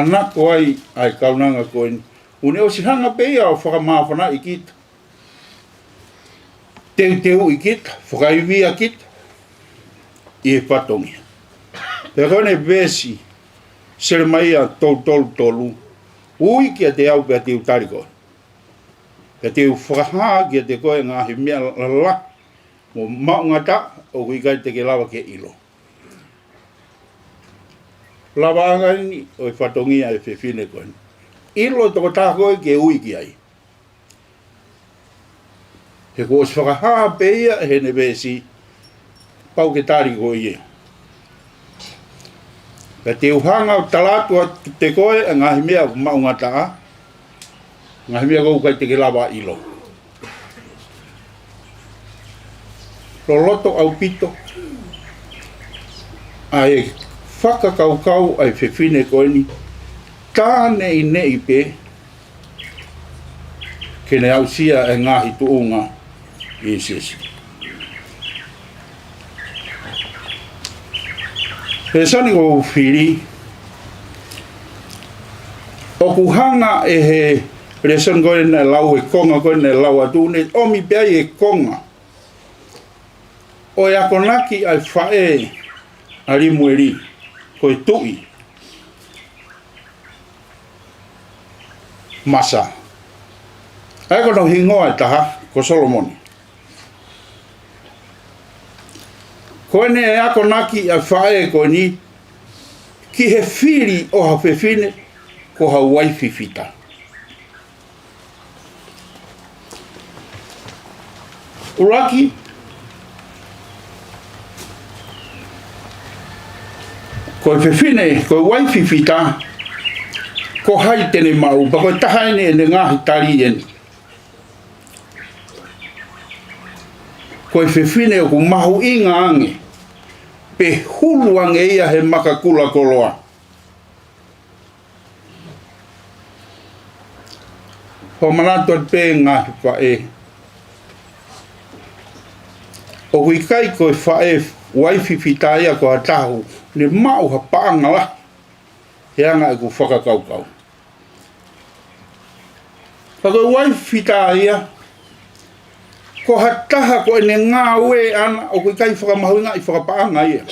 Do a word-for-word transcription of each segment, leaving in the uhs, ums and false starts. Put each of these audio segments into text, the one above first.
Manako ai ʻa e kaunanga ko eni, ʻoku ne ʻosi hanga pē ia ʻo fakamāfanaʻi kita, teuteuʻi kita, fakaivia kita ʻi he fatongia. Pea ko ʻene veesi, Selemaia tolu tolu tolu: Ui kiate au pea te u tali koe, pea te u fakahā kiate koe ʻa e ngaahi meʻa lalahi mo maʻungataʻa ʻoku ʻikai te ke lava ke ʻilo. Lavaʻanga eni ʻo e fatongia ʻo e fefine ko eni. ʻIlo e tokotaha ko ē ke ui ki ai. He kuo ʻosi fakahā pē ia ʻe heʻene veesi, pau ke tali koe ia. Pea te u hanga ʻo tala atu kiate koe ʻa e ngaahi meʻa maʻungataʻa, ngaahi meʻa ʻoku ʻikai te ke lava ʻilo. Loloto ʻaupito ʻa e fakakaukau ʻa e fefine ko eni, tā neʻineʻi pē ke ne aʻusia e ngaahi tuʻunga ʻi Sīsū. He sani ko fili, ʻoku hanga ʻe he lēsoni ko ē naʻe lau, e konga ko ē naʻe lau atu, ne ʻomi pē ai e konga ʻo e akonaki ʻa e faʻē ʻa Limueli, ko e tuʻi Masa. ʻA ia ko hono hingoa ʻe taha ko Solomone. Ko ʻene akonaki ʻa e faʻē ko eni ki he fili ʻo ha fefine ko ha uaifi fita. ʻUluaki, ko e fefine, ko e uaifi fita, ko hai te ne maʻu? Pea ko e taha eni ʻene ngaahi tali eni. Ko e fefine ʻoku mahuʻinga ange, pe hulu ange ia he maka kula koloa. Fakamanatu atu pē ngaahi faʻē, ʻoku ʻikai ko e faʻē uaifi fita ia ko ha taha ʻoku ne maʻu ha paʻanga lahi he anga ʻeku fakakaukau. Ka ko e uaifi fita ia, ko ha taha ko ʻene ngāue ʻana ʻoku ʻikai fakamahuʻingaʻi fakapaʻanga ia.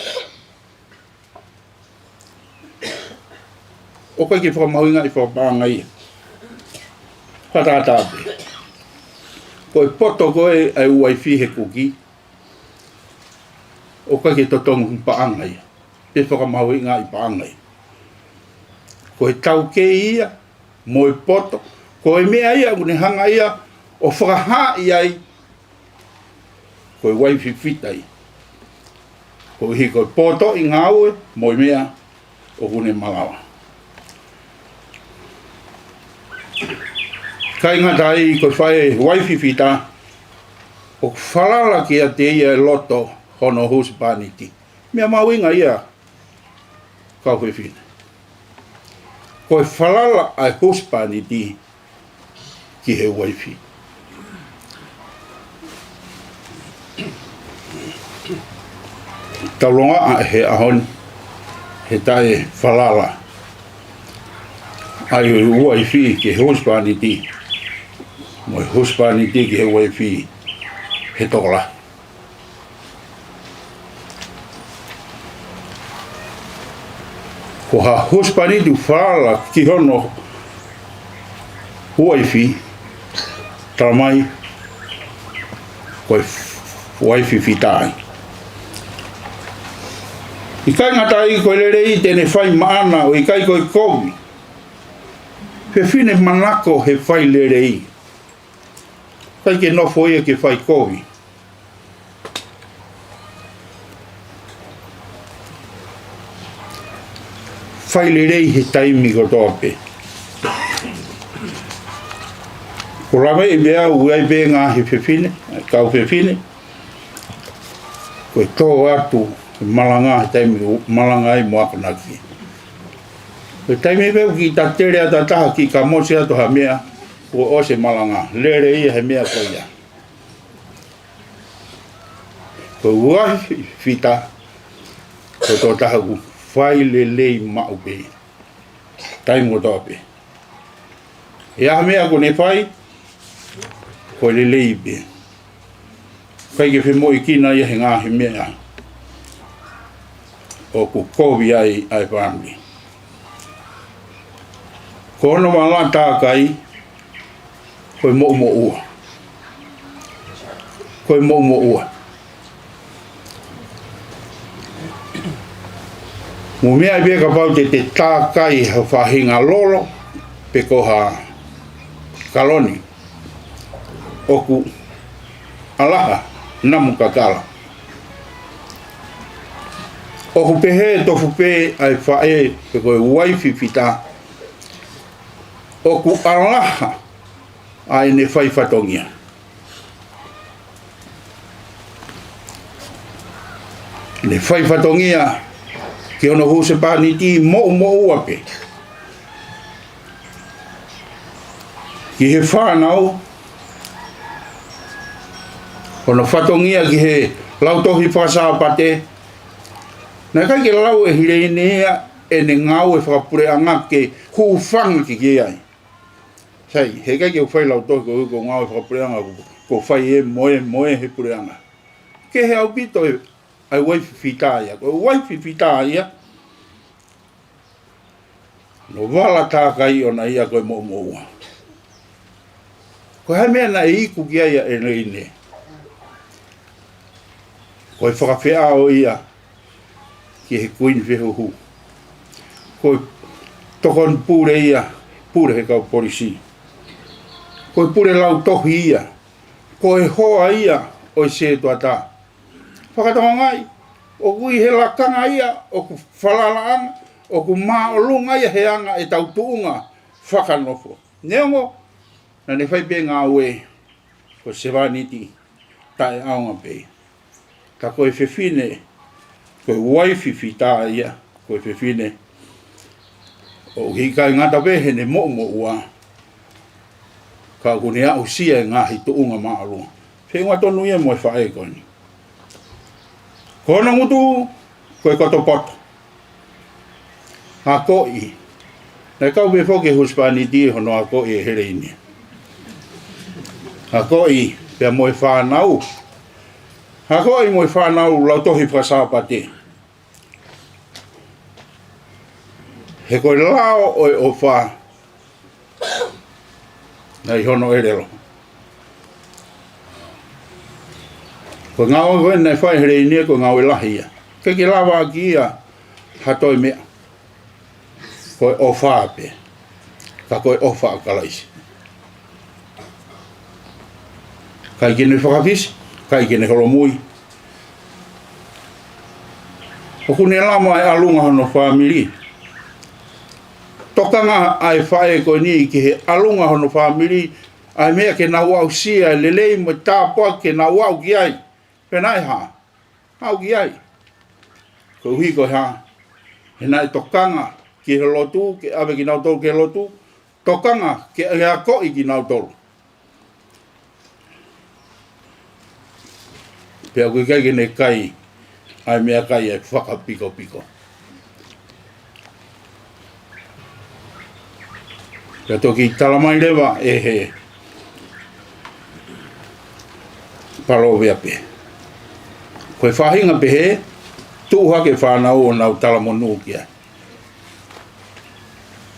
ʻOku ʻikai ke fakamahuʻingaʻi fakapaʻanga ia. Fakatātā pē, ko e poto ko ē ʻa e uaifi he kuki, ʻoku ʻikai ke totongi paʻanga ia, pe fakamahuʻingaʻi paʻanga ia. Ko e taukei ia mo e poto, ko e meʻa ia ʻoku ne hanga ia ʻo fakahaaʻi ai ko e uaifi fita ia, koeʻuhi ko e potoʻi ngāue mo e meʻa ʻoku ne malava. ʻIkai ngata ai, ko e faʻē uaifi fita, ʻoku falala kiate ia e loto hono husepāniti. Meʻa mahuʻinga ia, kau fefine. Ko e falala ʻa e husepāniti ki he uaifi. Tau longoaʻa he ʻaho ni he taʻefalala ʻa e uaifi ki he husepāniti, mo e husepāniti ki he uaifi, he tokolahi. Ko ha husepāniti ʻoku falala ki hono uaifi, talamai ko e uaifi fita ia. ʻIkai ngata ai, ko e lelei te ne fai maʻana, ʻo ʻikai ko e kovi. Fefine manako he fai lelei. ʻIkai ke nofo ia ke fai kovi. Fai lelei he taimi kotoa pē. Ko e lave ʻi meʻa ʻoku ʻi ai pē ngaahi fefine, kau fefine, ko e tō atu e malanga he taimi ʻoku malanga ai mo akonaki. Ko e taimi pē ʻoku kiʻi tatele atu ha taha, kiʻi kamosi atu ha meʻa, kuo ʻosi e malanga, lele ia he meʻa ko ia. Ko e uaifi fita, ko e tokotaha ʻoku fai lelei maʻu pē. taimi kotoa pē. ʻI ai ha meʻa kuo ne fai, ko e lelei pē. ʻIkai ke femoʻuekina ia he ngaahi meʻa ʻoku kovi ai ʻa e fāmili. Ko hono vala takai, ko e moʻumoʻua. Ko e moʻumoʻua. Mou meaʻi pē kapau te te takai ha faʻahinga lolo, pe ko ha kaloni ʻoku ʻalaha, namu kakala. ʻOku pehē tofu pē ʻa e faʻē pe ko e uaifi fita, ʻoku ʻalaha ʻa ʻene fai fatongia. Ne fai fatongia ki hono husepāniti moʻumoʻua pē. Ki he fānau, hono fatongia ki he lautohi fakasāpate, naʻe ʻikai ke lau ʻe Hileine ia ʻene ngāue fakapuleʻanga ke hūfanga ki ai. Sai, heʻikai ke u fai lautohi koeʻuhi ko e ngāue fakapuleʻanga, ko, ko e fai ʻe moe, moe he puleʻanga. Kehe ʻaupito ʻa e uaifi fita ia. Ko e uaifi fita ia, hono vala takai ʻona ia ko e moʻumoʻua. Ko e hā e meʻa naʻe iku ki ai ʻa Hileine? Ko e fakafeʻao ia ki he kuini fehuhu. Ko e tokoni pule ia, pule he kau polisi. Ko e pule lautohi ia. Ko e hoa ia ʻo e sētuata. Fakatokangaʻi, ʻoku ʻi he lakanga ia ʻoku falalaʻanga, ʻoku māʻolunga ia he anga ʻetau tuʻunga fakanofo. Neongo naʻa ne fai pē ngāue ko e sevāniti taʻeʻaonga pē. Ka ko e fefine, ko e uaifi fita ia, ko e fefine ʻoku ʻikai ngata pē heʻene moʻumoʻua, ka ʻoku ne aʻusia e ngaahi tuʻunga māʻolunga. Feʻunga tonu ia mo e faʻē ko eni. Ko hono ngutu, ko e koto poto. Akoʻi. Naʻe kau pē foki e husepāniti ʻi hono akoʻi ʻe Hileine. Akoʻi pea mo e fānau. Akoʻi mo e fānau lautohi fakasāpate. He ko e lao ʻo e ʻofa naʻe ʻi hono ʻelelo. Ko e ngāue ko ē naʻe fai ʻe Hileine ko e ngāue lahi ia. ʻIkai ke lava ʻaki ia ha toe meʻa. Ko e ʻofa pē. Ka ko e ʻofa ʻa Kalaisi. ʻIkai ke ne fakafisi, ʻikai ke ne holomui. ʻOku ne lama e ʻalunga hono fāmili. Tokanga ʻa e faʻē ko eni ki he ʻalunga hono fāmili, ʻa e meʻa ke nau aʻusia, e lelei mo e tāpuaki ke nau aʻu ki ai. Pea naʻe hā? Aʻu ki ai. Koeʻuhi ko e hā? He naʻe tokanga ki he lotu, ke ʻave kinautolu ki he lotu, tokanga ke akoʻi kinautolu. Pea ʻoku ʻikai ke ne kai ʻa e meʻakai ʻa e fakapikopiko. Pea toki talamai leva ʻe he palōveape, ko e faʻahinga pehē, tuʻu hake fānau ʻo nau talamonū ki ai.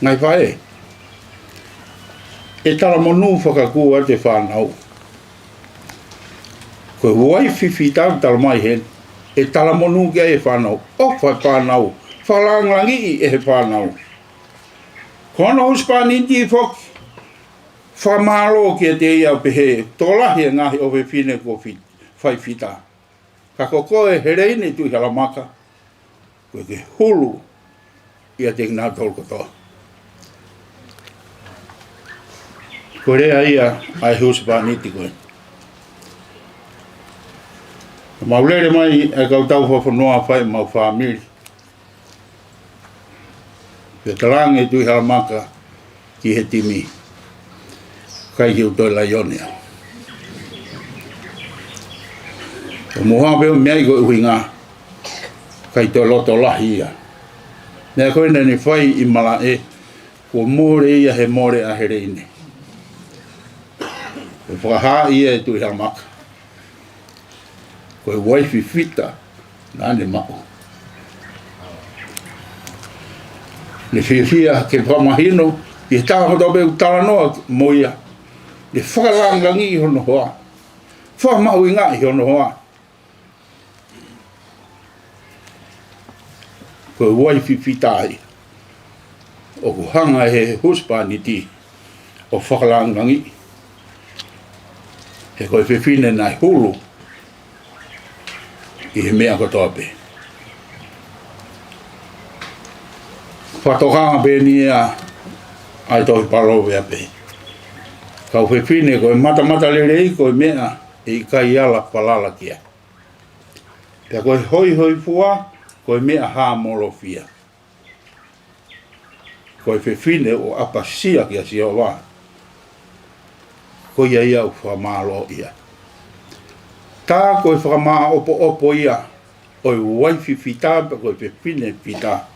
Ngaahi faʻē, ʻe talamonū fakakū atu e fānau. Ko e uaifi fita ʻoku talamai heni, ʻe talamonū ki ai e fānau, ʻofa e fānau, fakalāngilangiʻi ʻe he fānau. Ko hono husepāniti foki, fakamālō kiate ia ʻo pehē, tokolahi e ngaahi ʻofefine kuo fi-, fai fita. Ka ko koe Hileine Tuʻihalamaka, ko e ke hulu ʻiate kinautolu kotoa. Ko e lea ia ʻa e husepāniti ko ē. Mau lele mai ʻa e kau tau fakafonua fai mau fāmili. Pea talaange Tuʻihalamaka ki he timi, ʻikai ke u toe laione au. ʻO mou hā pē ʻo meaʻi ko e ʻuhinga, ʻikai toe loto lahi ia. Meʻa ko ē naʻa ne fai ʻi malaʻe, Kuo mole ia he mole ʻa Heleine. Ko e fakahā ia ʻe Tuʻihalamaka. Ko e uaifi fita naʻa ne maʻu. Ne fiefia ke fakamahino ki he taha kotoa pē ʻoku talanoa mo ia. Ne fakalangilangiʻi hono hoa. Fakamahuʻingaʻi hono hoa. Ko e uaifi fita ia. ʻOku hanga ʻe he husepāniti ʻo fakalangilangiʻi. He ko e fefine naʻe hulu ʻi he meʻa kotoa pē. Fakatokanga pē eni ia ʻa e tohi Palōveape. Kau fefine ko e matamatalelei ko e meʻa ʻe ʻikai ala falala ki ai. Pea ko e hoihoifua ko e meʻa hāmolofia. Ko e fefine ʻoku ʻapasia kia Sihova, ko ia ia ʻoku fakamālō ia. Tā ko e fakamāʻopoʻopo ia ʻo e uaifi fita pe ko e fefine fita,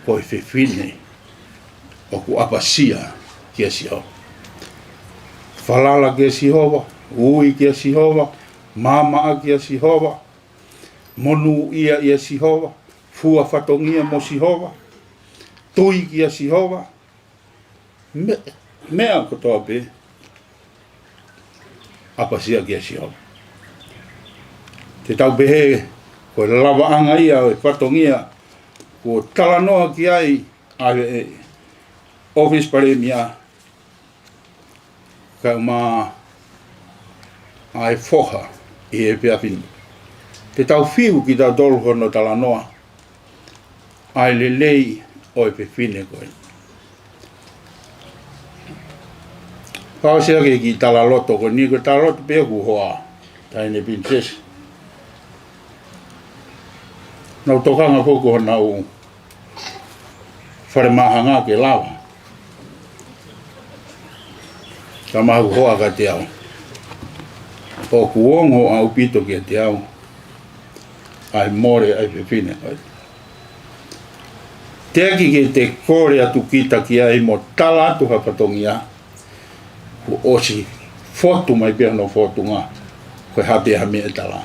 ko e fefine ʻoku ʻapasia kia Sihova. Falala kia Sihova, ui kia Sihova, maamaʻa kia Sihova, monūʻia ʻia Sihova, fua fatongia mo Sihova, tui kia Sihova, me-, meʻa kotoa pē, ʻapasia kia Sihova. Te tau pehē, ko e lavaʻanga ia ʻo e fatongia, kuo talanoa ki ai ʻa e ʻōfisi palēmia, kae ʻumaʻā ʻa e foha ʻi he efiafi ni. Te tau fiu kitautolu hono talanoa ʻa e lelei ʻo e fefine ko ē. Fakaʻosi ʻaki e kiʻi talaloto ko eni, ko e talaloto pē ʻoku hoa, Taʻahine Pilinisesi. Nau tokanga foki ko honau falemahanga ke lava. Ka mahalo ʻoku hoa kiate au. ʻOku ongo ʻaupito kiate au ʻa e mole ʻa e fefine ko ē. Teʻeki ke te kole atu kita ki ai mo tala atu ha fatongia, kuo ʻosi fotu mai pē hono fōtunga, ko e hā pē ha meʻa ʻe tala.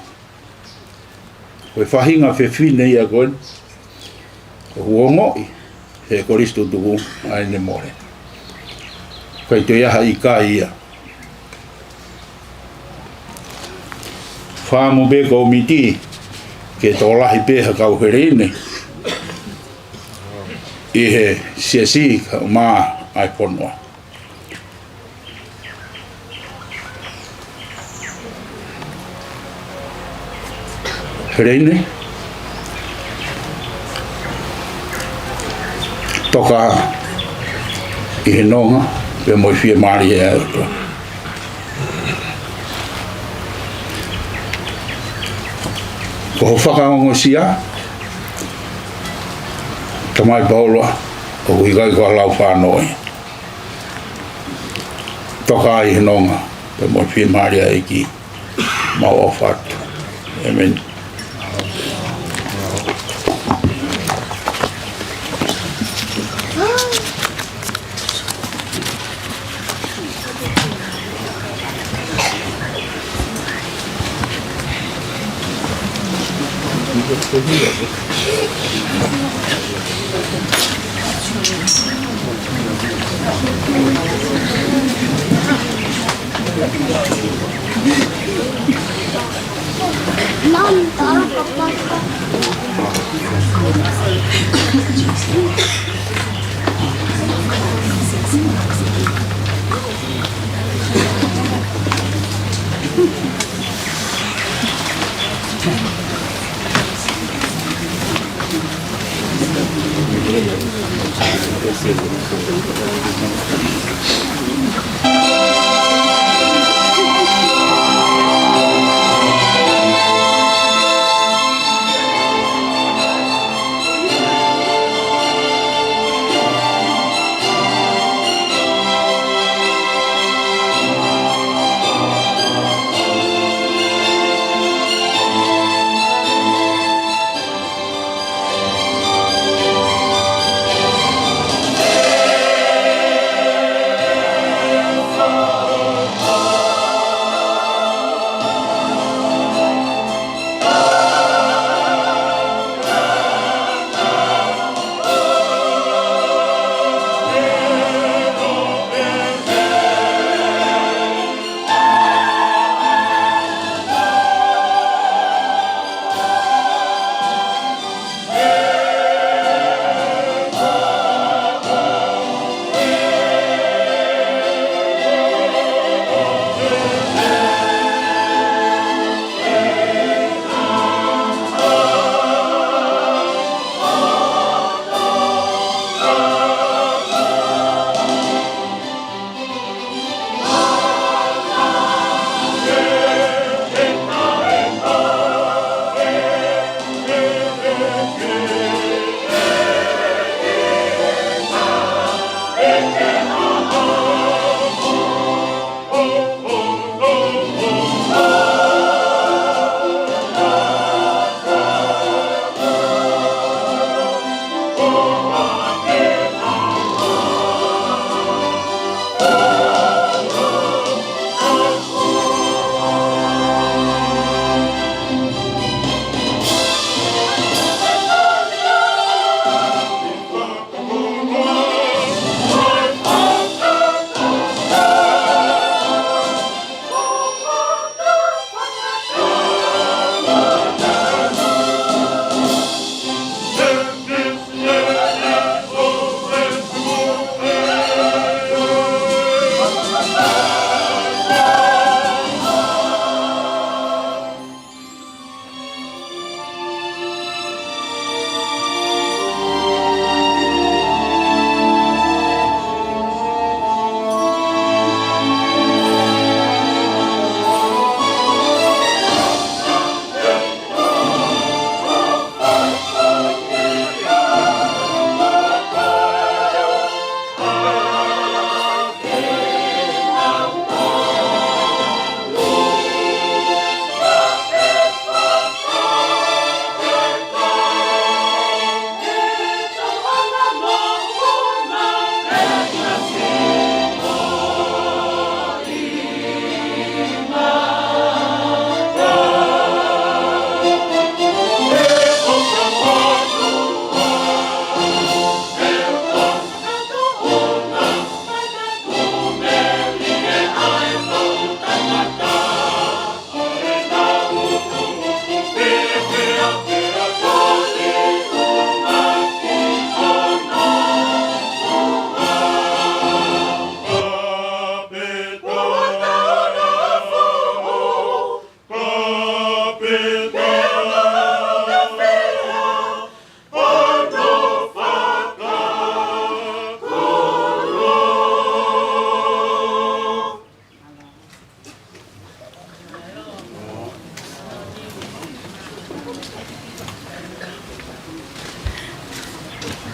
Ko e faʻahinga fefine ia ko ē, ʻoku ongoʻi he kolisi tutuku ʻa ʻene mole. ʻIkai toe ʻi ai ha ʻikai ia. Fakaʻamu pē kōmiti ke tokolahi pē ha kau Heleine ʻi he siasi kae ʻumaʻā ʻa e fonua. Heleine, toka ʻi he nonga, pea mo e fiemālie ʻa e ʻOtua. Ko hoʻo fakaongosia, Tamai Paula, ʻoku ʻikai ko ha lau fanongo ia. Toka ʻi he nonga, pea mo e fiemālie ʻa e ʻEiki, mau ʻofa atu. ʻĒmeni.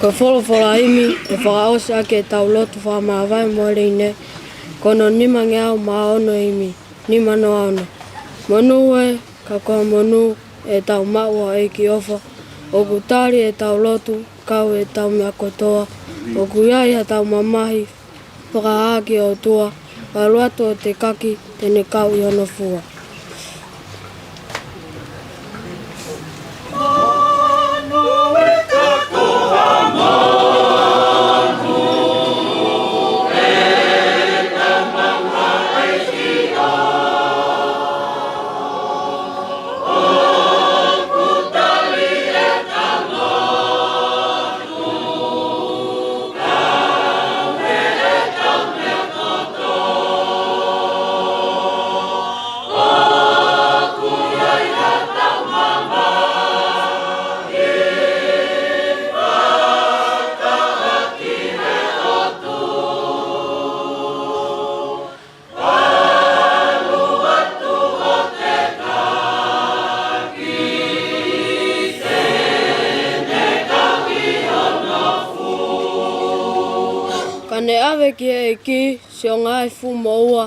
Ko e folofola himi ʻe fakaʻosi ʻaki ʻetau lotu fakamāvae mo e line, ko hono nimangeau mā ono himi, nima noa ono. Monū ē, ka ko e monū ʻetau maʻu ʻa e ʻEiki ʻofa, ʻoku tali ʻetau lotu, kau ʻetau meʻa kotoa, ʻoku ʻi ai haʻatau mamahi, fakahā ki he ʻOtua, ʻalu atu ʻo tekaki, te ne kau ʻi hono fua. Ka ne ʻave ki he ʻEiki siʻo ngaahi fuʻu moʻua,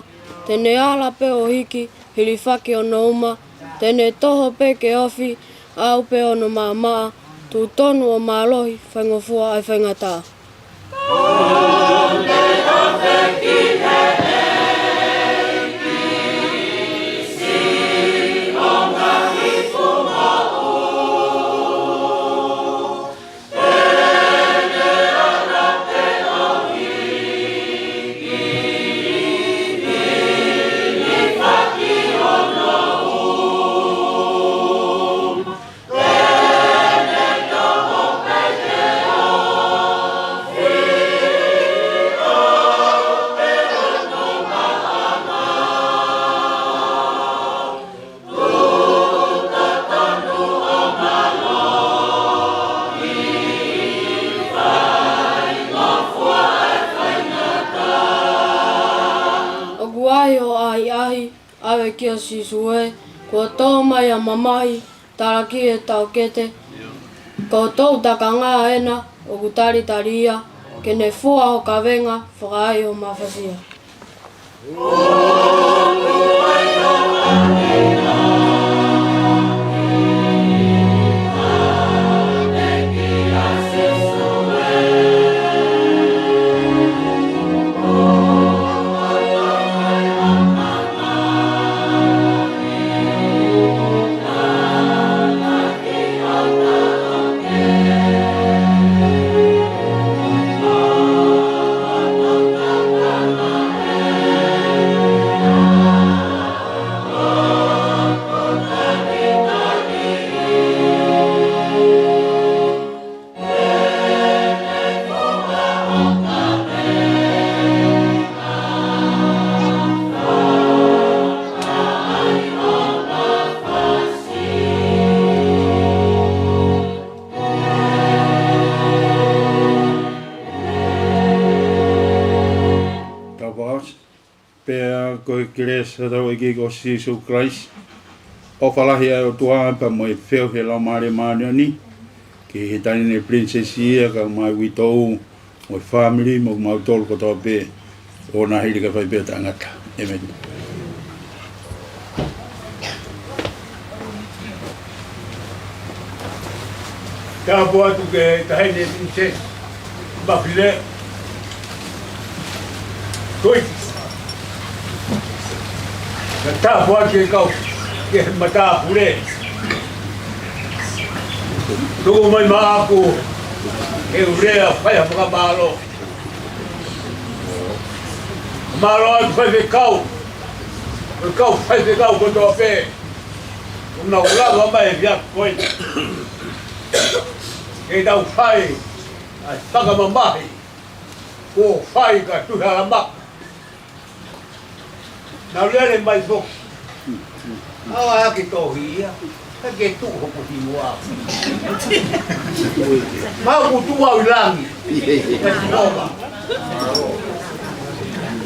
te ne ala pē ʻo hiki, hilifaki hono uma, te ne toho pē ke ofi, ʻaʻau pē hono maʻamaʻa, tuʻu tonu ʻo mālohi, faingofua ʻa e faingataʻa. ʻOku ʻi ai hoʻo ʻahiʻahi, ʻave kia Sīsū ē, kuo tō mai ʻa e mamahi, talaki e taʻokete, ko e toʻu takanga ena, ʻoku talitali ia, ke ne fua ho kavenga, fakaai ho mafasia. Tau pause. Pea ko e kelesi ʻa hotau ʻEiki ko Sīsū Kalaisi, ʻofa lahi ʻa e ʻOtua pea mo e feohi ʻa e Laumālie Māʻoniʻoni, ke ʻi he taimi ni Pilinisesi ia kae ʻumaʻā e uitou, mo e fāmili, mo kimautolu kotoa pē, ʻo na hili ka fai pē ʻo taʻengata. ʻĒmeni. Tāpuaki atu ki he Taʻahine Pilinisesi Mafile Tuʻi. Pea tāpuaki atu ki he kau, ki he matāpule. Tuku mai maʻaku ʻeku lea fai ha fakamālō. Mālō atu faifekau, kau faifekau kotoa pē. Kuo nau lava mai he efiafi ko eni ke tau fai ʻa e fakamamahi kuo fai ka tuha lama. Nau lele mai foki. ʻAua ʻa e tohi ia. Ka ke tuʻu hoku hingoa. Mau ku tuʻu au ʻi langi. Ka tuʻu ova.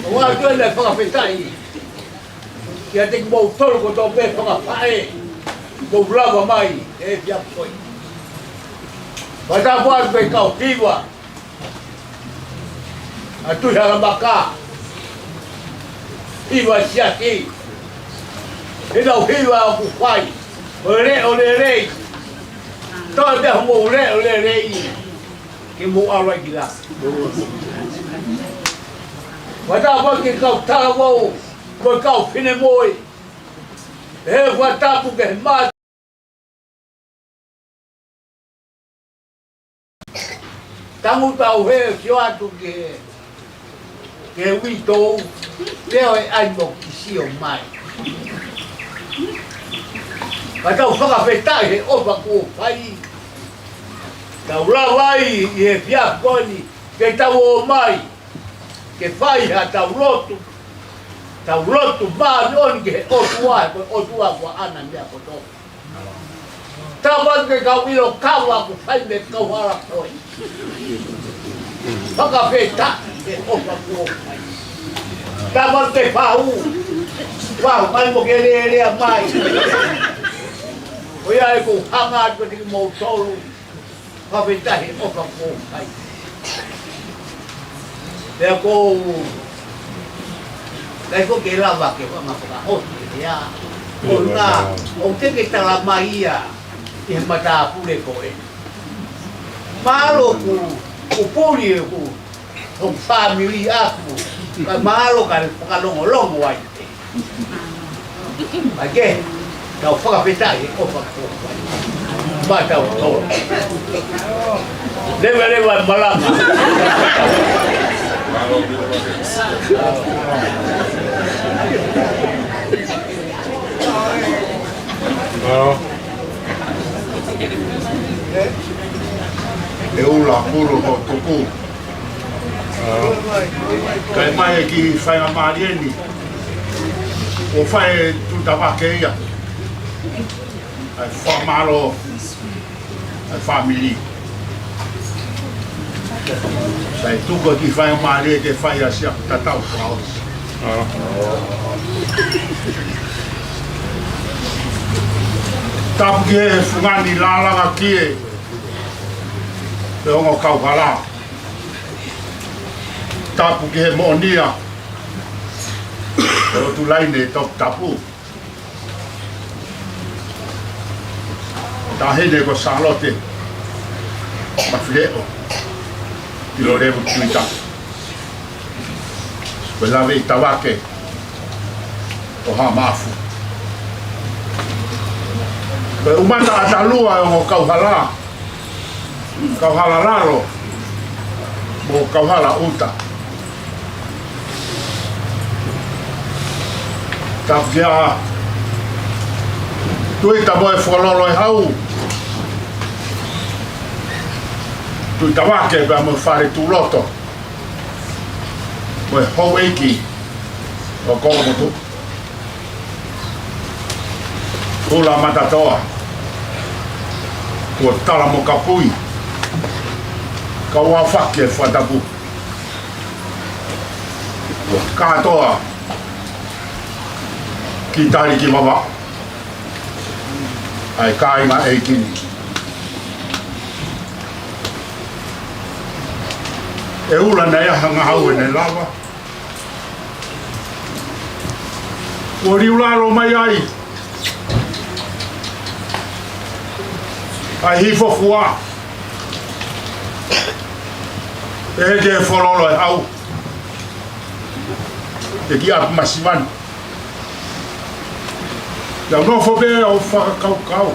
ʻOua ʻe toe lele fakafetaʻi. Kiate kimoutolu kotoa pē fakafaʻē, mou lava mai he efiafi ko eni. Fakatapu atu ki he kau hiva ʻa Tuʻi Halamaka, hiva siasi, he lau hiva ʻoku fai ʻo e leʻo lelei. Toe pē hoʻomou leʻo lelei ke mou ʻalu ai ki lalo. Fakatapu atu ki he kau talavou mo e kau finemui. He fakatapu ki he mā Tangutu au he sio atu ki he, ki he uitou, pea ʻoku ʻi ai mo e kiʻi sio mai. Ka tau fakafetaʻi he ʻofa kuo fai. Tau lava ai ʻi he efiafi ko eni ke tau ō mai ke fai haʻatau lotu. Tau lotu māʻoniʻoni ki he ʻOtua, he ko e ʻOtua ko ʻene meʻa kotoa. Tau atu ke kau ʻilo kava ʻoku fai mei he kauhala ko ē. Fakafetaʻi he ʻofa kuo fai. Tau atu ke fahu, fahu mai mo ke lelea mai. Ko ia ʻoku ou hanga atu kiate kimoutolu. Fakafetaʻi he ʻofa kuo fai. Pea ʻoku ou, ʻikai ko e lava ke fanga fakaʻosi ia. Ko e ʻuhinga ʻoku teʻeki ke tala mai ia ʻi he matāpule ko ē. Mālō ʻoku, ʻoku puli ʻoku, hoku fāmili ʻaku. Ka mālō ka fakalongolongo ai. Ake, tau fakafetaʻi he ʻofa kuo fai maʻatautolu. Leveleva e malanga. ʻE ula pulu ko tuku. Kae mai e kiʻi faingamālie ni. ʻO fai e tuʻutavake ia. ʻAi fakamālō. ʻAi fāmili. Sai tuku e kiʻi faingamālie ke fai ʻa siʻa tatau pau. Tapu ki he fungani lālanga ki he pe ongo kauhala. Tapu ki he moʻonia ʻo Tulaine Toputapu. Taʻahine ko Sālote Mafileʻo Pilolevu Tuita. Ko e lave ʻi Tavake ʻo Hamafu. Ko e ʻumata ʻa Talua ʻo e ongo kauhala. Kauhala Lalo mo Kauhala ʻUta. Tapu kia Tuita mo e Fualolo e Hau. Tuʻitavake pea mo e Fale Tuʻuloto. Ko e houʻeiki ʻo Kolomotuʻa. Ula Matatoa. Kuo tala mo kapui. Kau aofaki e fakatapu. Kuo kātoa ki Taliki Vavaʻu. ʻAi kāinga ʻeiki ni. ʻE ula naʻe ʻi ai ha ngahau ʻene lava. Kuo liulalo mai ai ʻa e hifo fua. ʻE he ke fololo e hau. ʻE ki ʻapi masiva ni. Ia nofo pē ʻo fakakaukau.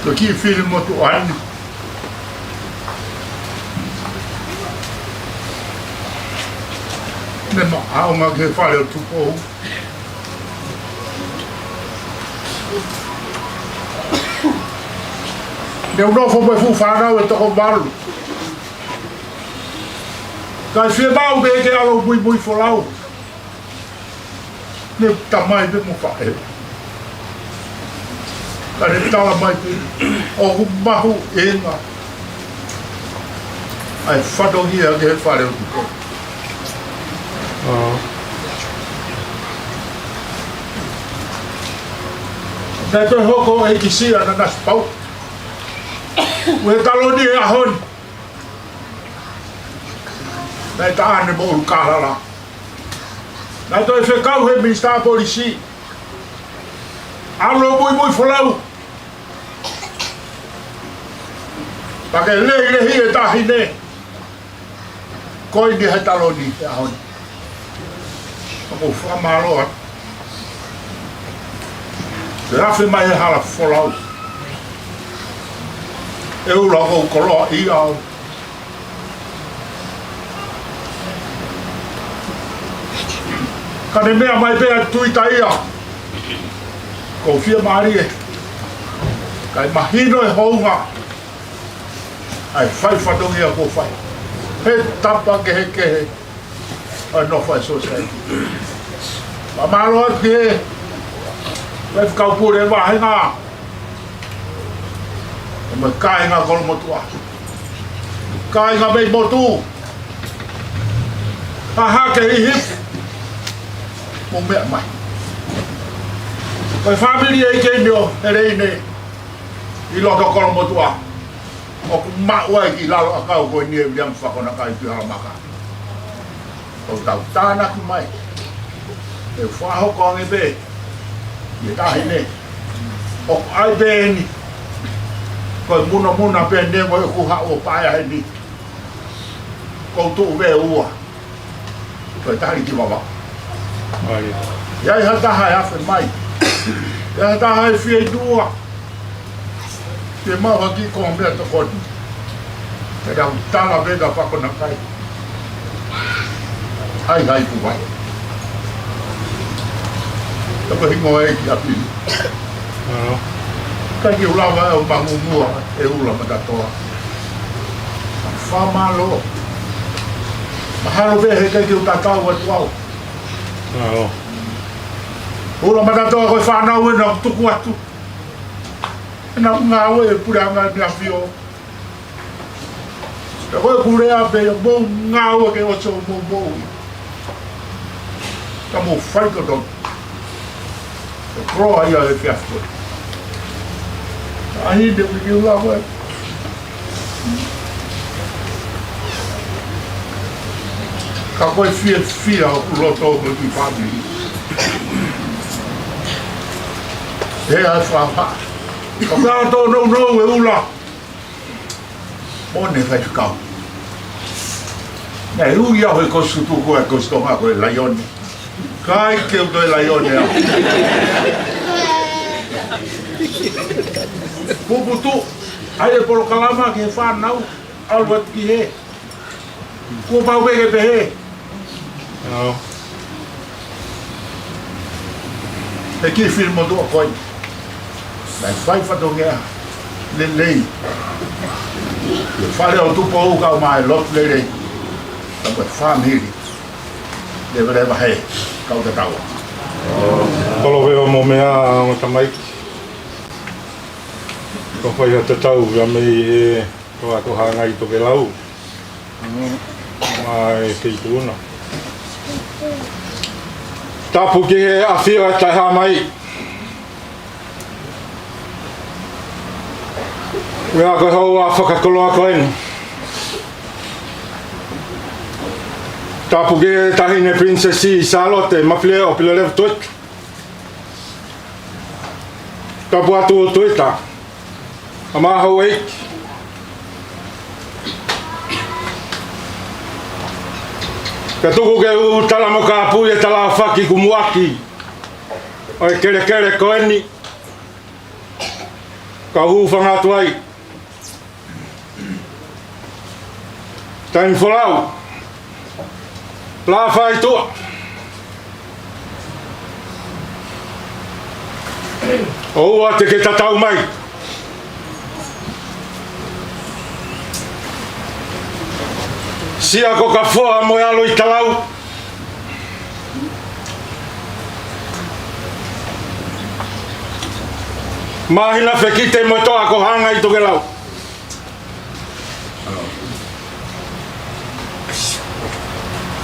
Ko e kiʻi fili motuʻa ni. Naʻe ma ʻaonga ki he fale ʻo Tupou. Naʻe u nofo mo e fuʻu fānau ʻe toko valu. Kae fiemaʻu pē ke ʻalu ʻo muimui folau. Naʻe u tamai pē mo faʻē. Ka ne tala mai pē ʻoku mahuʻinga ʻa e fatongia ki he fale ʻo Tupou. ʻO. Naʻe toe hoko ʻa e ʻEikisiā ʻa Nanasipauʻu. Ko e taloni he ʻaho ni. Naʻe taʻane mo ʻUlukālala. Naʻe toe fekau he Minisitā Polisi. ʻAlu muimui folau. Pea ke lehilehi e taʻahine. Ko eni he taloni he ʻaho ni. ʻOku ou fakamālō atu. Ke afe mai he hala folau. ʻE ʻUla, ʻoku ou koloaʻia au. Ka ne meʻa mai pē ʻa Tuita ia. ʻOku ou fiemālie. Kae mahino e hounga ʻa e fai fatongia kuo fai he tapa kehekehe ʻo e nofo ʻa e sōsaieti. Fakamālō atu ki he faifekau pule vāhenga, mo e kāinga Kolomotuʻa, kāinga mei motu, ʻa Hahake, Hihiku, mou meʻa mai. Ko e fāmili ʻa e ʻEiki ni ʻo Heleine ʻi loto Kolomotuʻa. ʻOku maʻu ai ki lalo ʻakau ko eni ʻe Viliami Fakonakai Tuʻihalamaka. ʻOku tau tānaki mai. ʻE fakahoko ange pē ʻi he taʻahine. ʻOku ʻai pē eni. Ko e munamuna pē eni mo ʻeku haʻu ʻo paea heni. Ko u tuʻu pē ua. Ko e tahi ki Vavaʻu. ʻAi. ʻI ai ha taha ʻe afe mai. ʻI ai ha taha ʻe fieinua. Ke mau haki ko e meʻa tokoni. Ke tau tala pē ka Fakonakai. Hai, hai, kuo vai. Tau hingoa ʻEiki ʻapi. ʻAo. ʻIkai ke u lava ʻo mangumuʻa ʻe ʻUla Matatoa. Fakamālō. Mahalo pē he ʻikai ke u tatau atu au. ʻAo. ʻUla Matatoa, ko e fānau ena ʻoku tuku atu. Ena ngāue ʻa e puleʻanga ni ʻAfio. Pea ko e pule ʻa pē ia, mou ngāue ke ʻosi hoʻomou moʻui. Ka mou fai totonu. Ko e koloa ia ʻo e efiafi ko eni. ʻAi, ne wiki ula ko ē. Ka ko e fiefia ʻoku loto mo e kiʻi fāmili. He ʻa e fāfā. Ka pea tō nounou ʻe ʻUla. Mo ne faifekau. Naʻe ui au he Kosi Tutuku ʻa e Kosi Tonga ko e laione. ʻIkai ke u toe laione au. Puputuʻu ʻa e polokalama ki he fānau, ʻalu atu ki hē. Kuo pau pē ke pehē. ʻAo. He kiʻi fili motuʻa ko ē. Naʻe fai fatongia lelei. He fale ʻo Tupou kau mai lotu lelei. Ka ko e fāmili. Leveleva he kau tatau. Kolo veo mo meʻa mo tamaiki. Ko fai ha tatau ia mei he toa ko Hangai Tokelau. Mai Feituʻuna. Tapu ki he ʻafio ʻa e Taʻehāmai. Meʻa ko e houa fakakoloa ko eni. Tapu ki he Taʻahine Pilinisesi Sālote Mafileo Pilolevu Tuita. Tapu atu Tuita. ʻA maʻa houʻeiki. Ka tuku ke u tala mo kāpui e tala ʻa Faki Kumuaki. ʻO e kelekele ko eni. Ka u hūfanga atu ai. Taimi folau. Lā fai tuʻa. ʻOua te ke tatau mai. Sia ko Kafoa mo e ʻAlo ʻi Talau. Māhina Fekite mo e toa ko Hangai Tokelau.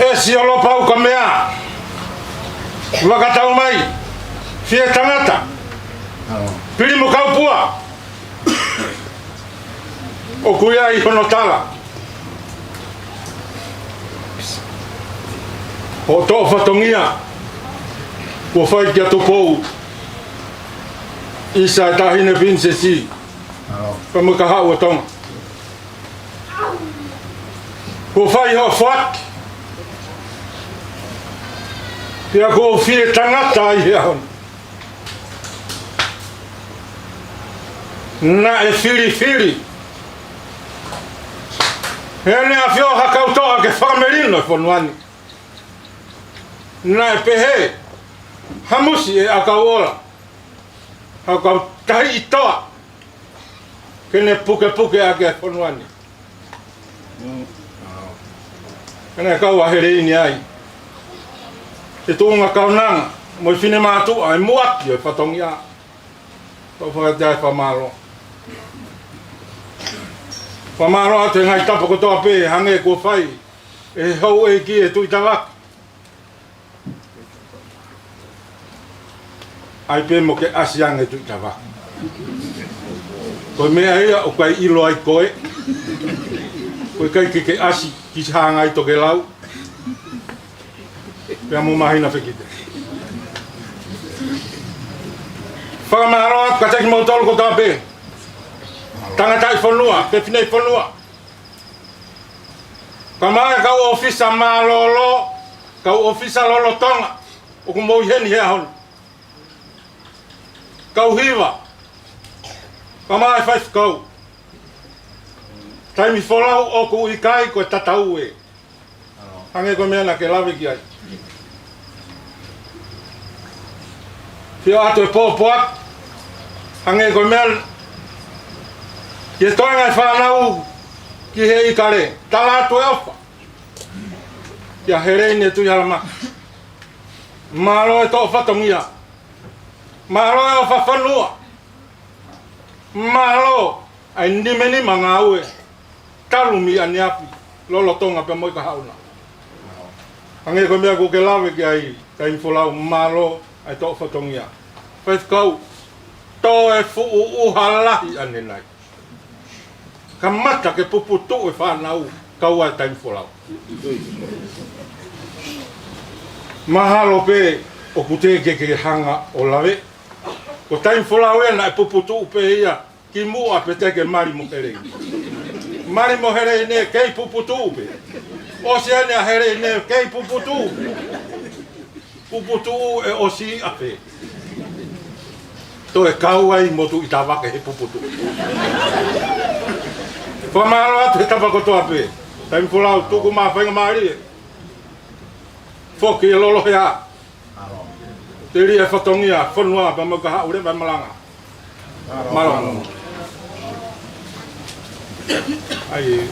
ʻE Siolo Pau ka meʻa. Vakatau mai. Fie tangata. Pili mo Kaupua. ʻOku ʻi ai hono tala. Hoʻo toʻo fatongia kuo fai kia Tupou ʻi Saitahine Pilinisesi, pea mo e kahaʻu ʻo Tonga. Kuo fai hoʻo foaki. Pea kuo fie tangata ai he ʻaho ni. Naʻe filifili ʻEne ʻAfio ha kau toʻa ke fakamelino e fonua ni. Naʻe pehē ha musi ʻe ʻakau ola, ha kau tahi ʻi toa, ke ne pukepuke ʻaki e fonua ni. Ke ne kau ʻa Heleini ai. He tuʻunga kaunanga mo e finemātuʻa e muʻaki ʻo e fatongia. Tau fakataha e fakamālō. Fakamālō atu he ngaahi tapa kotoa pē hangē kuo fai ʻe he houʻeiki ʻe Tuʻitavake. ʻAi pē mo ke ʻasi ange Tuʻitavake. Ko e meʻa ia ʻoku ʻikai ʻilo ai koe. ʻOku ʻikai ke ke ʻasi ki Sihāngai Tokelau. Pea mo Māhina Fekite. Fakamālō atu kiate kimoutolu kotoa pē. Tangataʻi fonua, fefine fonua. Kae ʻumaʻā e kau ʻōfisa mālōlō, kau ʻōfisa lolotonga ʻoku mou ʻi heni he ʻaho ni. Kau hiva, kae ʻumaʻā e faifekau. Taimi folau ʻoku ʻikai ko e tatau ē. Hangē ko e meʻa naʻa ke lave ki ai. Fio atu e pōpoaki. Hangē ko e meʻa ki he toenga e fānau ki he ʻIkale. Tala atu e ʻofa kia Heleini Tuʻihalamaki. Mālō e toʻo fatongia. Mālō e ʻofa fonua. Mālō ʻa e nimanima ngāue talu mei ʻaneafi lolotonga pea mo e kahaʻu na. Hangē ko e meʻa kuo ke lave ki ai taimi folau, mālō ʻa e toʻo fatongia. Faifekau, tō e fuʻu ʻuha lahi ʻanenai. Kamata ke puputuʻu e fānau kau ai taimi folau. Mahalo pē ʻoku teʻeki ke ke hanga ʻo lave. Ko taimi folau ē naʻe puputuʻu pē ia ki muʻa pea teʻeki ke mali mo Heleini. Mali mo Heleini kei puputuʻu pē. ʻOsi eni ʻa Heleini kei puputuʻu pē. Puputuʻu ʻe ʻosi ʻa pē. Toe kau ai mo Tuʻitavake he puputuʻu. Fakamālō atu he tapa kotoa pē. Taimi folau tuku mai faingamālie. Foki e lolo hea. Telia e fatongia fonua pea mo e kahaʻu leva e malanga. Mālō. ʻAi.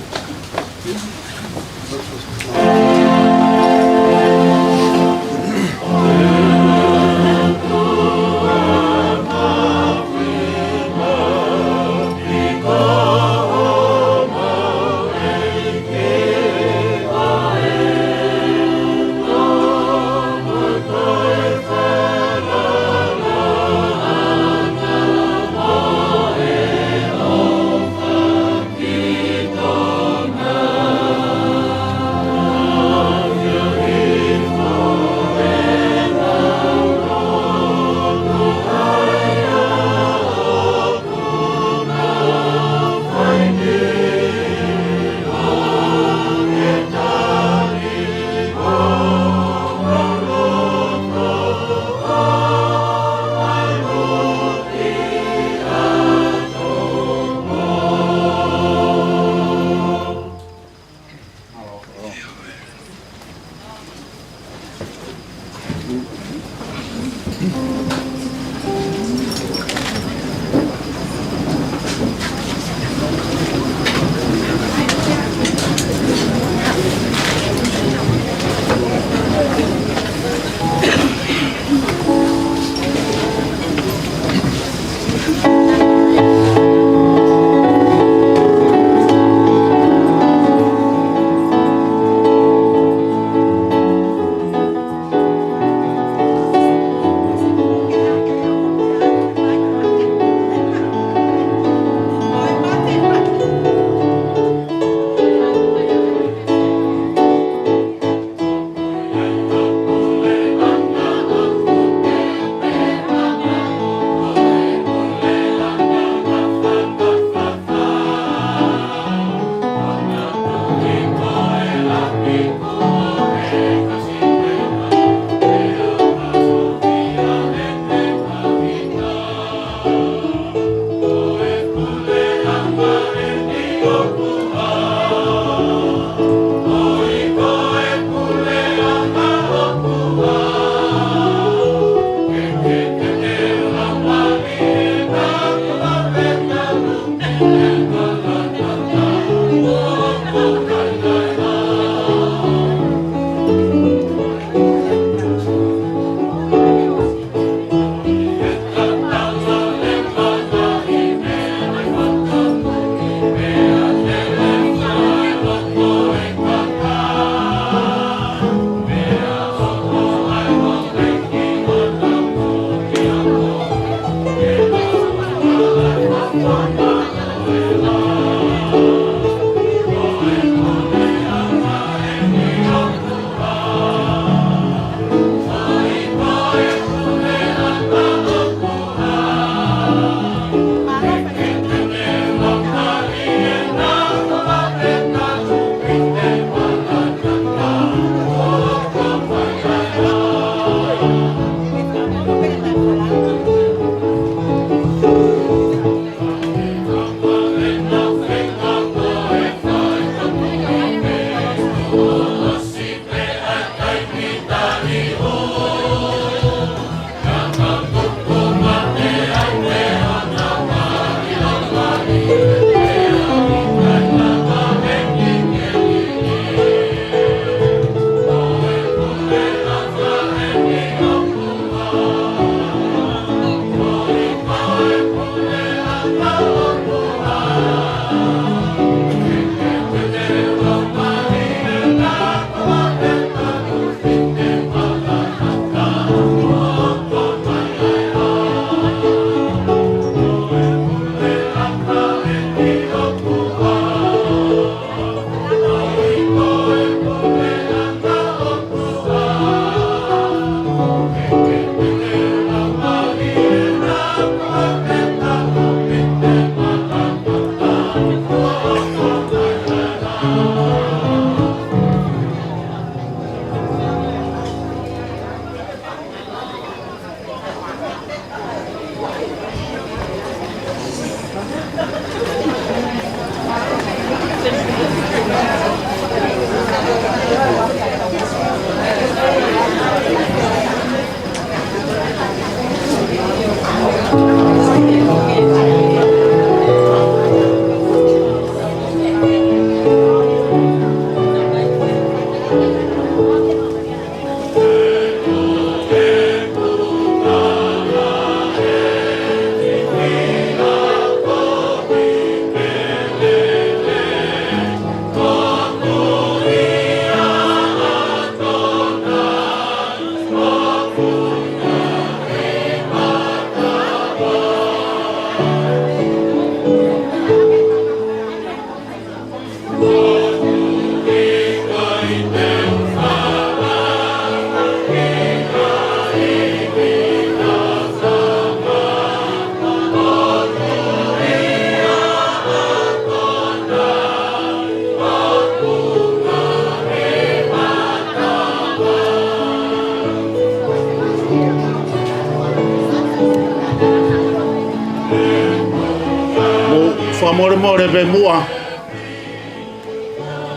Mou fakamolemole pē muʻa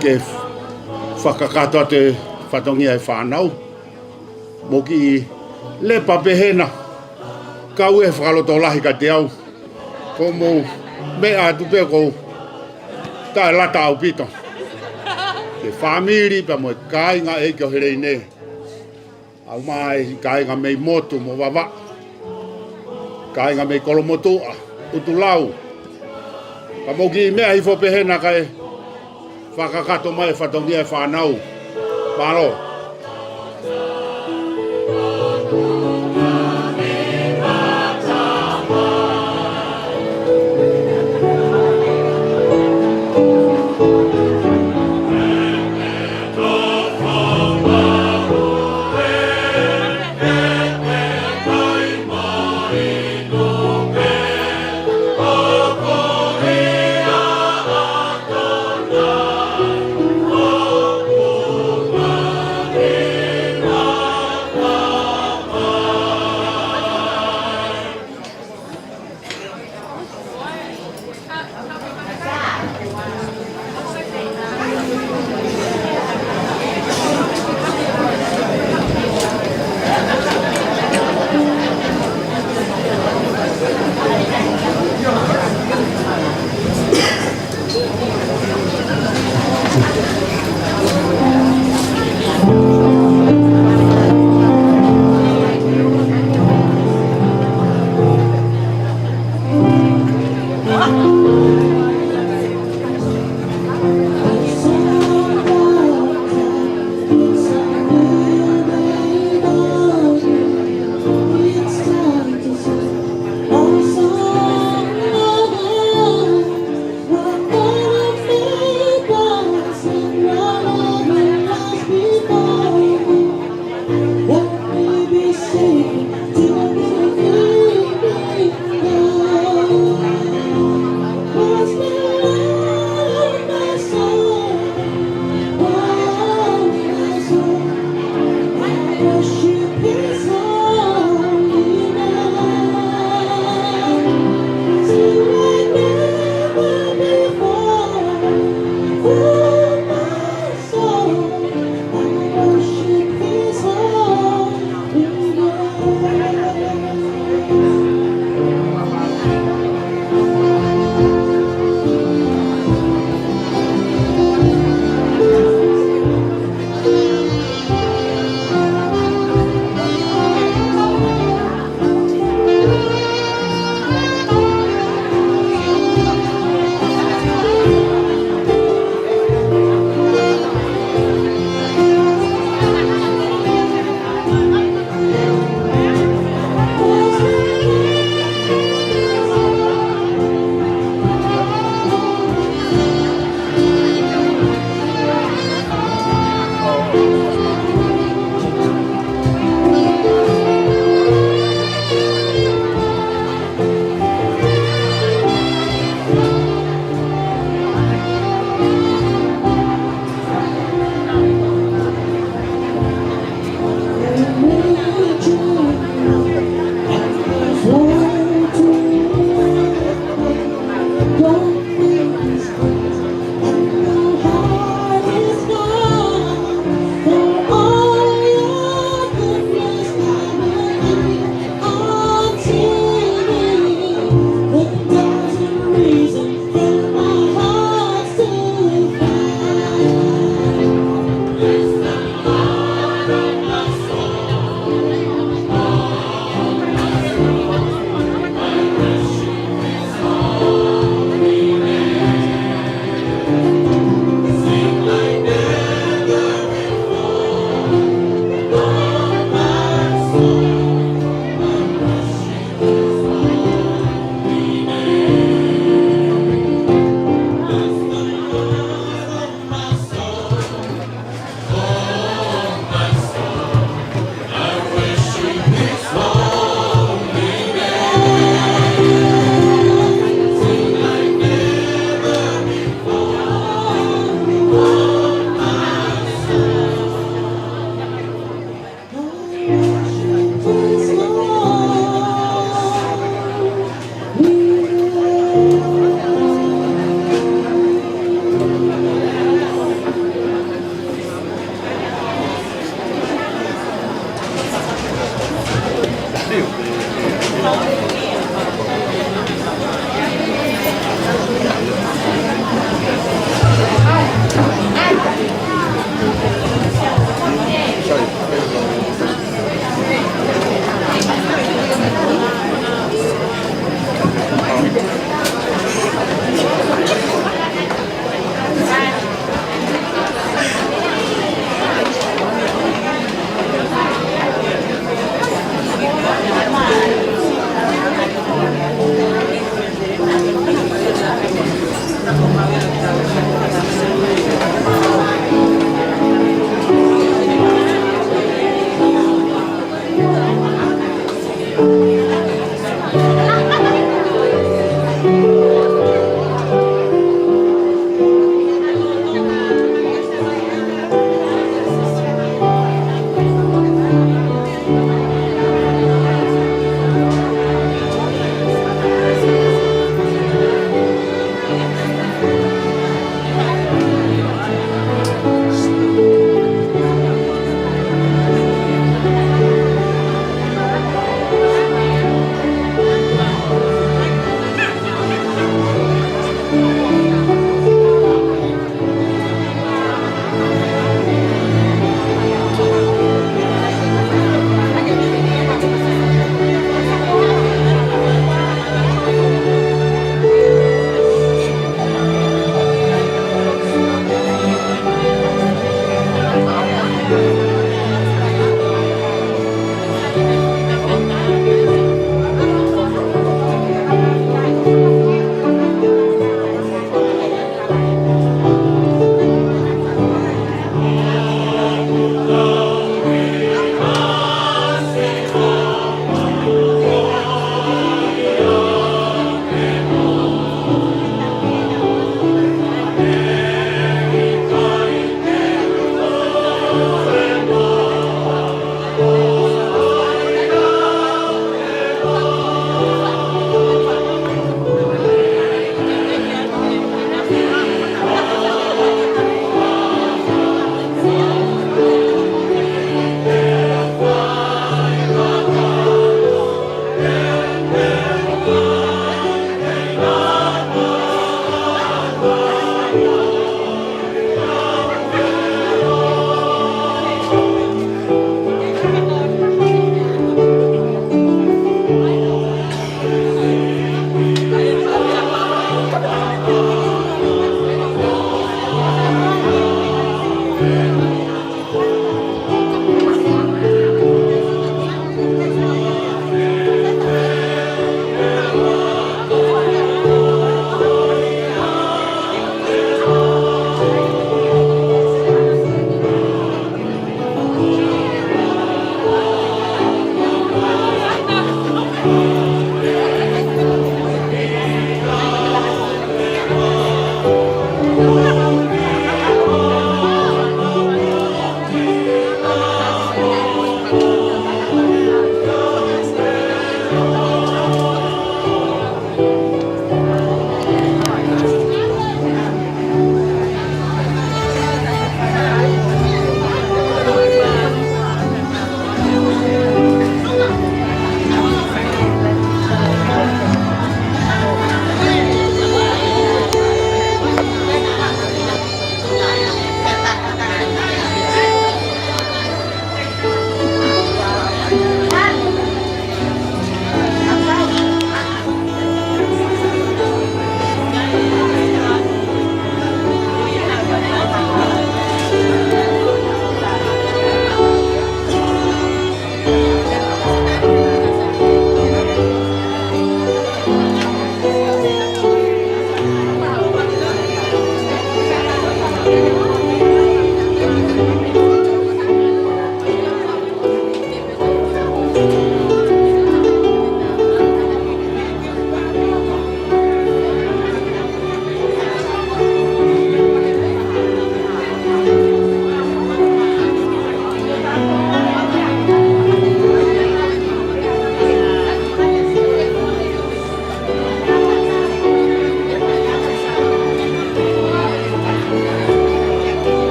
ke fakakakato atu e fatongia e fānau. Mou kiʻi lepa pē hena, kau e fakalotolahi kiate au. Ko mou meʻa atu pē ʻoku ou taʻelata ʻaupito. Ki he fāmili pea mo e kāinga ʻeiki ʻo Heleine. ʻAumai kāinga mei Motu mo Vavaʻu. Kāinga mei Kolomotuʻa, ʻUtulau. Ka mou kiʻi meʻa hifo pē hena kae fakakakato mai e fatongia e fānau. Mālō.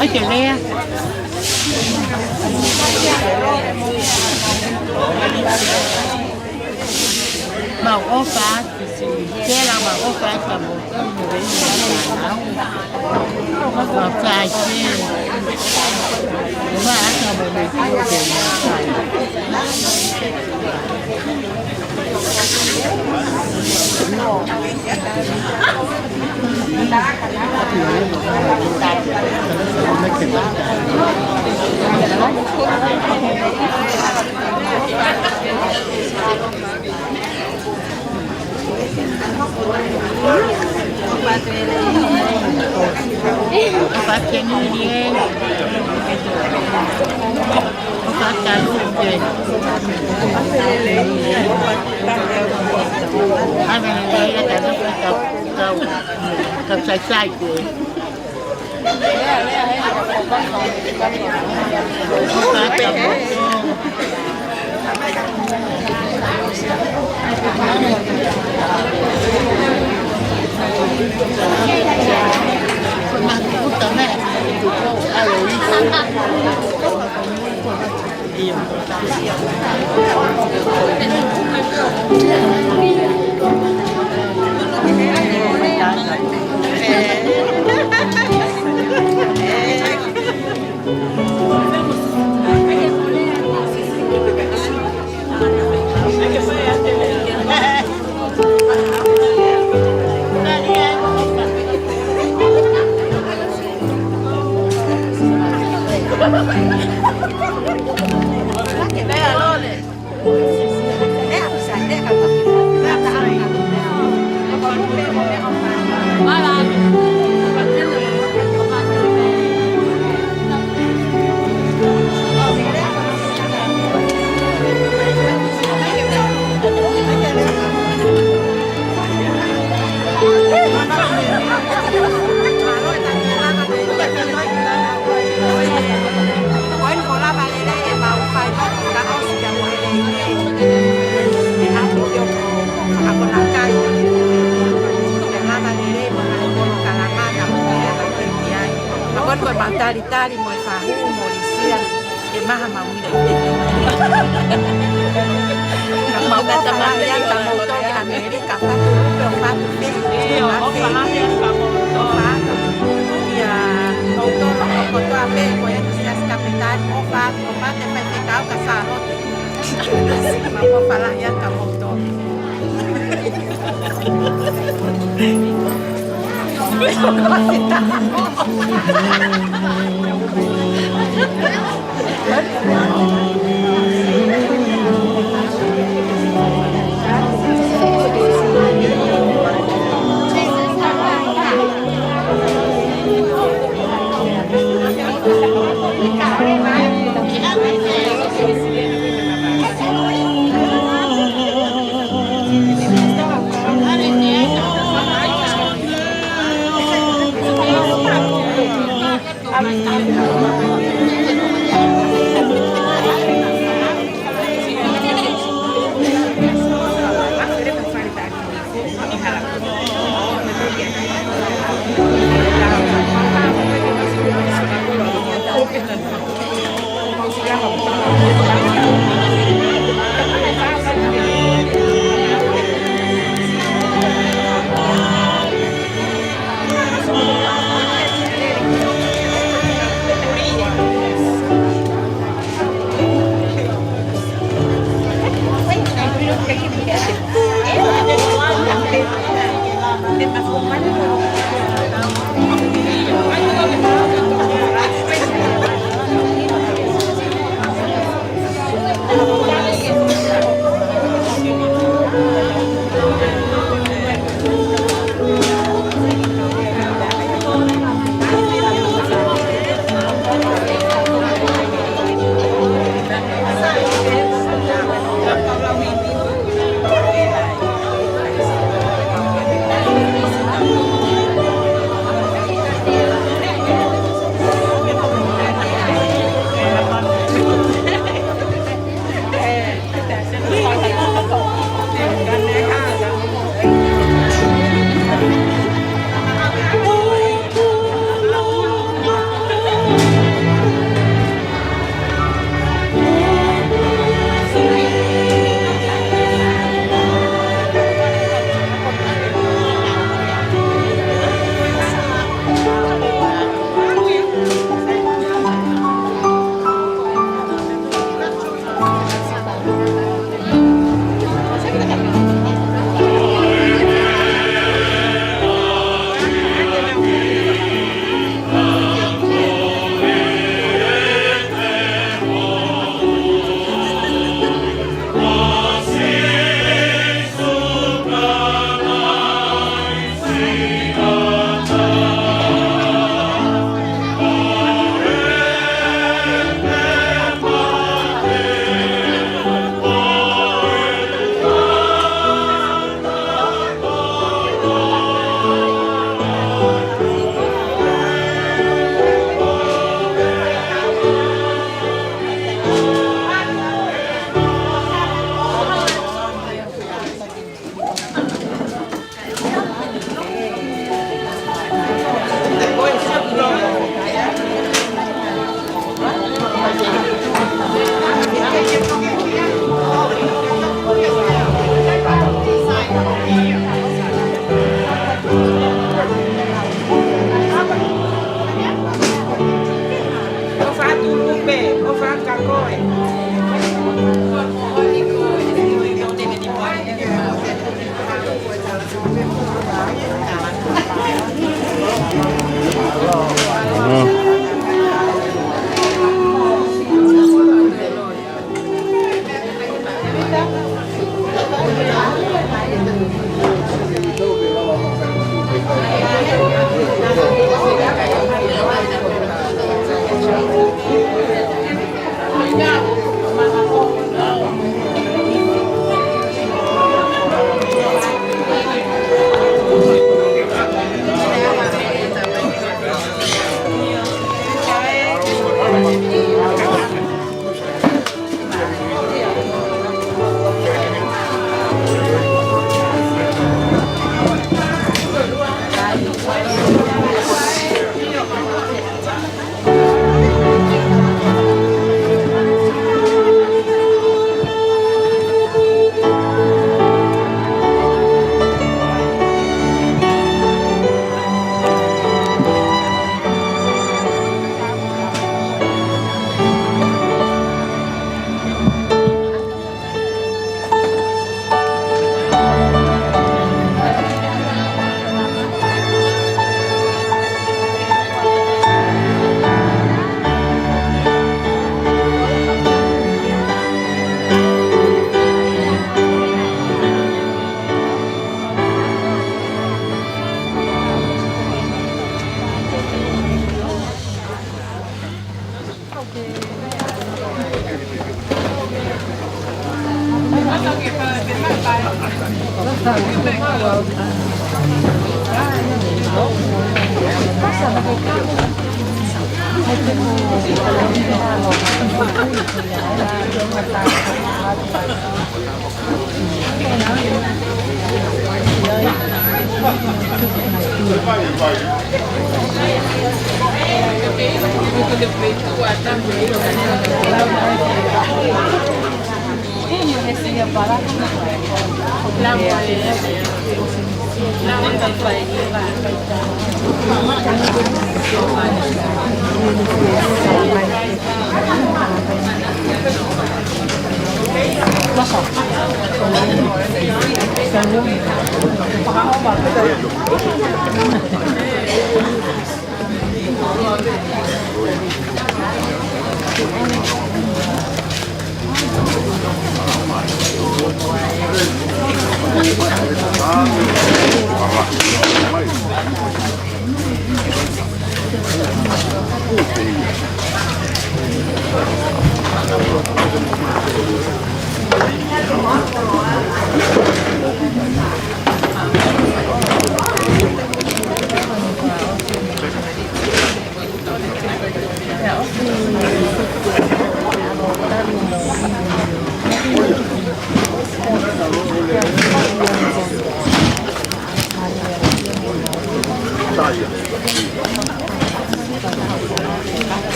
Ai, ke lea. Mau ʻofa atu, Sisitela, mau ʻofa atu ka mau tonu mo e ina ʻana. Mau sai pē. Mau ʻofa atu ka mau mei tio ke mau sai. Tali mo e fahu mo e sia, e maha mau ina. Mau ʻofa lahi atu ka mau tau ki ʻAmelika, fatu lupe ʻo fatu pē. ʻIo, ʻofa lahi atu ka mau tau. Ia, mau tau kotoa pē, ko e siasi kapitali, ʻofa atu, ʻofa atu, fai pē kau ka Sālote. Mau ʻofa lahi atu ka mau tau.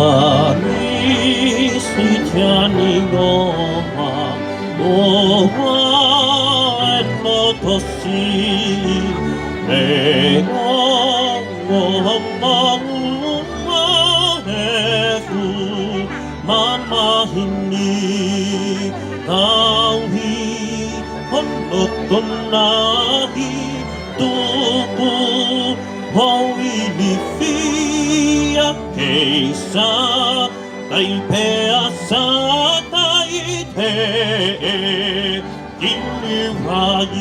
Kani si tiani ngoa, ngoa e loto si, me ngoa, ngoa maunga he fu, mamahini, tauhi, hono tonahi, tuku, houili fia, keisa, tai pea sa, tai te, kini vai.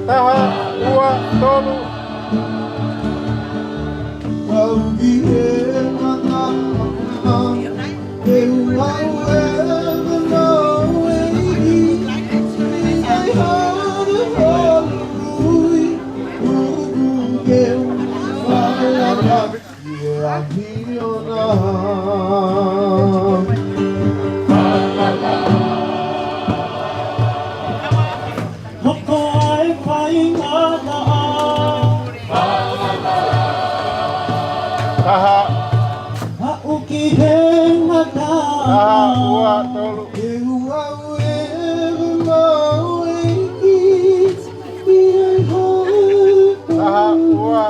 Taha, ua, tolu. Hoko ai faingataʻa. Taha. Aʻu ki he ngataʻa. Taha, ua, tolu. Ke ua ue mau e ki. Taha, ua.